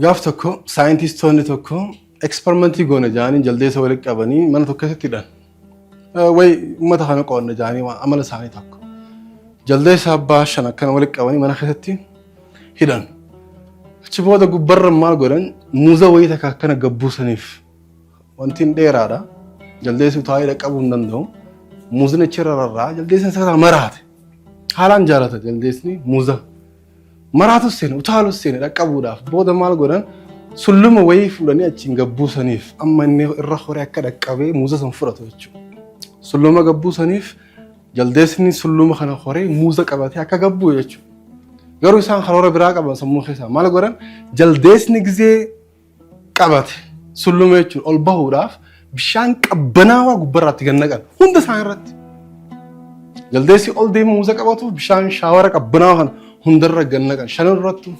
Gaaf tokko saayintistoonni tokko eksperimentii goone jedhanii jaldeessa walitti qabanii mana tokko keessatti hidhan. Wayi uummata kana qo'anna jedhanii waan amala isaanii tokko. Jaldeessa abbaa shan akkana walitti qabanii mana keessatti hidhan. Achi booda gubbarra maal godhan, muuza wayii takka akkana gabbuusaniif. Wanti hin dheeraadha. Jaldeessi utaayee dhaqqabuu hin danda'u. Muuzni achirra rarra'a. Jaldeessi isa maraate. Haalaan jaalata jaldeessni muuza. Maraatus seene, utaalus seene dhaqqabuudhaaf. Booda maal godhan, sulluma wayii fuudhanii achiin gabbuusaniif, amma inni irra horee akka dhaqqabee muuza san fudhatu jechuudha. Sulluma gabbuusaniif, jaldeessni sulluma kana horee muuza qabatee akka gabbuu jechuudha. Garuu isaan karoora biraa qaban sammuu keessaa. Maal godhan, jaldeessni gizee qabate sulluma jechuun ol bahuudhaaf bishaan qabbanaawaa gubbarraatti gad naqan hunda isaan irratti. Jaldeessi ol deemu muuza qabatuuf bishaan shaawara qabbanaawaa kana hundarra gad naqan shanan irrattu.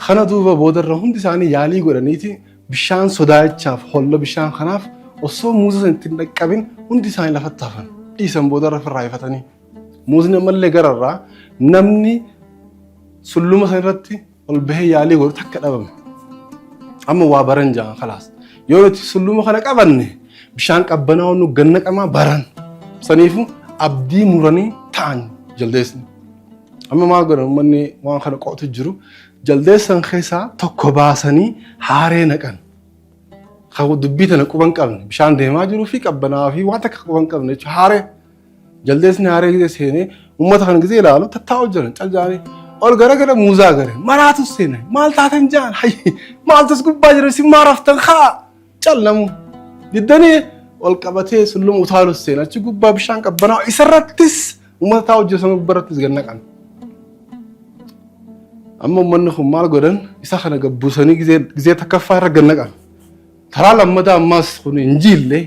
Kana duuba boodarra hundi isaanii yaalii godhaniiti bishaan sodaachaaf holla bishaan kanaaf osoo muuza sana ittiin dhaqqabin hundi isaanii lafatti hafan, dhiisan boodarra ofirraa ifatanii. Muuzni ammallee gararraa namni sulluma sana irratti ol bahee yaalii godhu takka dhabame. Amma waa baran jaan kalaas. Yoo nuti sulluma kana qabanne bishaan qabbanaa'u nu gannaqamaa baran. Saniifuu abdii muranii ta'an jaldeessni. Amma maal godhan, uummanni waan kana qo'atu jiru, jaldeessan keessaa tokko baasanii haaree naqan. Kan dubbii tana quban qabne, bishaan deemaa jiruu fi qabbanaa'aa fi waan takka quban qabne jechuudha haaree. Jaldeessni haaree gisee seenee uummata kana gisee ilaalu tattaa'u jiran cal jaanii ol garagala muuzaa gare maraatu seene, maal taatan jaan, hayyi maaltu as gubbaa jira, isin maa raftan haa cal namu diddanii ol qabatee sulluma utaalu seene, achi gubbaa bishaan qabbanaa isarrattis uummata taa'u jiru sana gubbarrattis gad naqan. Amma uummanni kun maal godhan, isa kana gabbuusanii gisee takkaffaa irra gad naqan. Karaa lammataa ammaas kun hin jiille,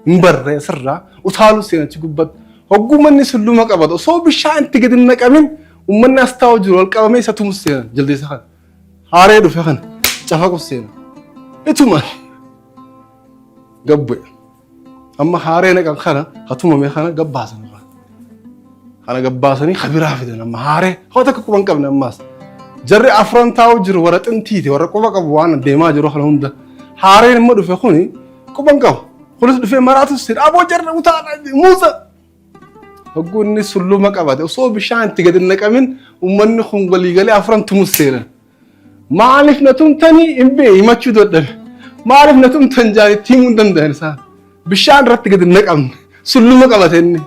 hin barre, asirraa utaaluu seen achi gubbatti. Hogguu manni sulluma qabatu osoo bishaan itti gadi hin naqamin uummanni as taa'u jiru ol qabamee isa tumus seenan jaldeessa kana. Haaree dhufe kana cafaqus seenan. Ituma gabbu'e. Amma haaree naqan kana hatumame kana gabbaasan irraa. Kana gabbaasanii kabiraa fidan, amma haaree hoo takka quba hin qabne ammaas. Jarri afran taa'u jiru warra xintiiti, warra quba qabu waan deemaa jiru kana hunda. Haareen immoo dhufe kuni quba hin qabu. Kunis dhufee maraatus jedha aboo jarri utaadha muuza. Hogguu inni sulluma qabate osoo bishaan itti gadi hin naqamin uummanni kun waliigalee afran tumus seenan. Maaliif na tumtanii hin beeku himachuu dadhabe. Maaliif na tumtan jaan itti himuu hin danda'an isaan. Bishaan irratti gadi hin naqamne. Sulluma qabate inni.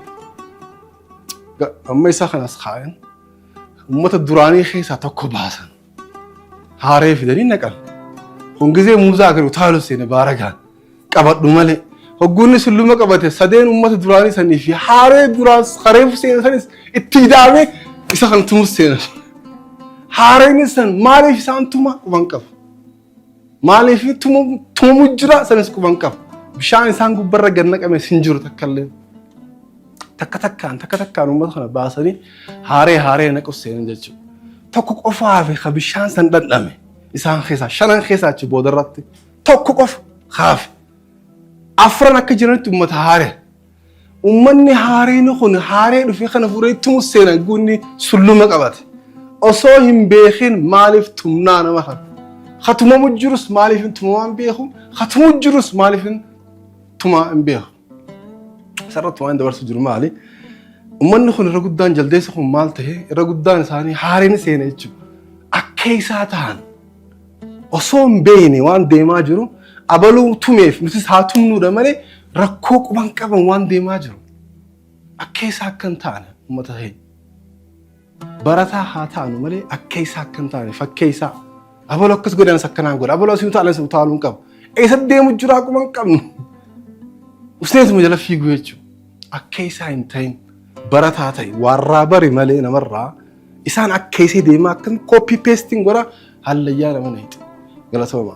Amma isaa kanas kaayan. Uummata duraanii keessaa tokko baasan. Haaree fidanii naqan. Kun gizee muuzaa agaruu utaalu seene baaragaan. Qabadhu malee. Hogguunni sulluma qabate sadeen uummata duraanii sanii fi haaree duraan hareef seene sanis itti idaamee isa kan tumus seenan. Haareen san maaliif isaan tuma quban qabu. Maaliif tumamu jira sanis quban qabu. Bishaan isaan gubbarra gad naqame sin jiru takka illee. Takka takkaan takka takkaan uummata kana baasanii haaree haaree naqus seenan jechuudha. Tokko qofaa fi ka bishaan san dhandhame isaan keessaa shanan keessaa achi boodarratti tokko qofa haafe. Afran akka jiranitti uummata haaree. Uummanni haareen kun haaree dhufe kana fuudhee tumus seenan guunni sulluma qabate. Osoo hin beekin maaliif tumnaa nama kana? Ka tumamu jirus maaliif hin tumamaa hin beeku? Ka tumu jirus maaliif hin tumaa hin beeku? Asirratti waan dabarsu jiru maali? Uummanni kun irra guddaan jaldeessi kun maal ta'e, irra guddaan isaanii haareen seene jechuudha. Akka isaa ta'an osoo hin beekne waan deemaa jiru, abaluu tumeef nutis haa tumnuudha malee rakkoo quban qaban waan deemaa jiru. Akka isaa akka hin taane uummata keenya. Barataa haa taanu malee akka isaa akka hin taane fakkeessaa. Abaluu akkas godhanis akkanaan godha. Abaluu asii utaalan utaaluu hin qabu. Eessa deemu jiraa quban qabnu. Usneetuma jala fiiguu jechuudha. Akka isaa hin ta'in, barataa ta'e warraa bari malee namarraa isaan akka isee deemaa akkam copy pasting godha hallayyaa nama nayixi. Galatooma.